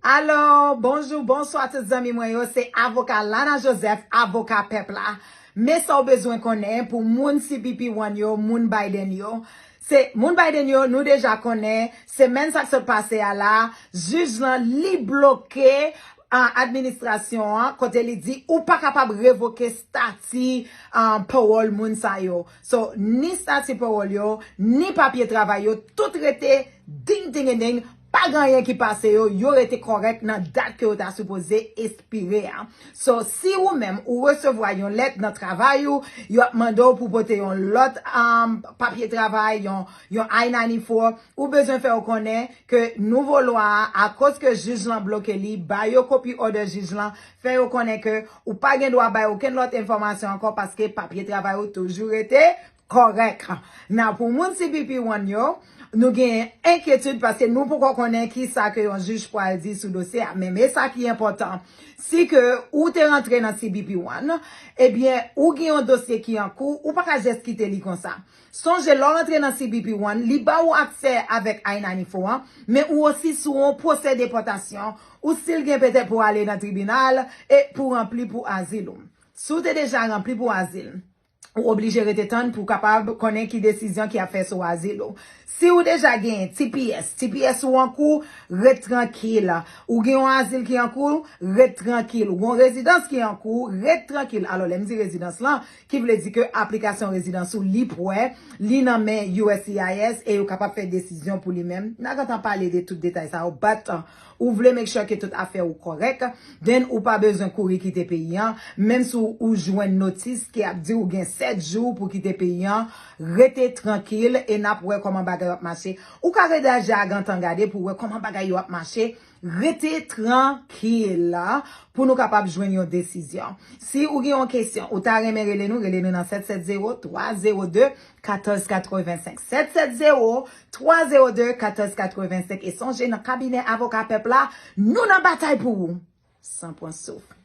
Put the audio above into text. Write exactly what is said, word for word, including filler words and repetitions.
Alo, bonjou, bonswa tout zanmi mwen yo, se avoka Lana Joseph, avoka pèp la. Men sa w bezwen konnen pou moun C B P One yo, moun Biden yo. Se moun Biden yo, nou deja konnen, semèn sa k sot pase a la, jij lan li bloke an administrasyon an, kote li di ou pa kapab revoke stati an pawòl moun sa yo. So, ni stati pawòl yo, ni papye travay yo, tout rete ding ding ding, pa gen anyen ki pase yo, yo rete kòrèk nan dat ke yo ta sipoze espire a. So, si ou menm ou resevwa yon lèt nan travay ou, yo ap mande w pou pote yon lòt um, papye travay, yon, yon I ninety-four, ou bezwen fè yo konnen ke nouvo lwa a, akoz ke jij lan bloke li, ba yo kopi òdè jij lan, fè yo konnen ke ou pa gen dwa bay okenn lòt enfòmasyon ankò paske papye travay ou toujou rete kòrèk. Nan pou moun C B P One yo, nou gen enkyetid paske nou poko konnen ki sa ke yon jij pral di sou dosye a. Men, men sa ki enpòtan, si ke ou te rantre nan C B P One, ebyen, ou gen yon dosye ki an kou, ou pa ka jès kite li konsa. Sonje, lè w rantre nan C B P One, li ba ou aksè avèk I ninety-four an, men ou osi sou yon pwosè depòtasyon, ou still gen petèt pou ale nan tribinal e pou ranpli pou azil ou. Si w te deja ranpli pou azil, ou oblije rete tann pou w kapab konnen ki desizyon ki ap fè sou azil ou. Si ou deja gen T P S, T P S ou an kou, ret trankil. Ou gen yon azil ki an kou, ret trankil. Ou gen yon rezidans ki an kou, ret trankil. Alò, lè m di rezidans lan, ki vle di ke aplikasyon rezidans ou li prè, li nan men U S C I S e yo kapab fè desizyon pou li menm. N a gentan pale de tout detay sa yo, but, uh, ou vle make sure ke tout afè ou kòrèk, then ou pa bezwen kouri kite peyi an, menm si ou jwenn notis ki ap di ou gen sèt jou pou kite peyi an, rete trankil e n ap wè kòman bagay yo ap mache. Ou ka rete deja gentan gade pou wè kòman bagay yo ap mache, rete trankil pou nou kapab jwenn yon desizyon. Si ou gen yon kesyon, ou ta renmen rele nou, rele nou nan sèt sèt zewo, twa zewo de, katòz katrevensenk. Sèt sèt zewo, twa zewo de, katòz katrevensenk. E sonje, nan kabinè avoka pèp la, nou nan batay pou ou. San pran souf.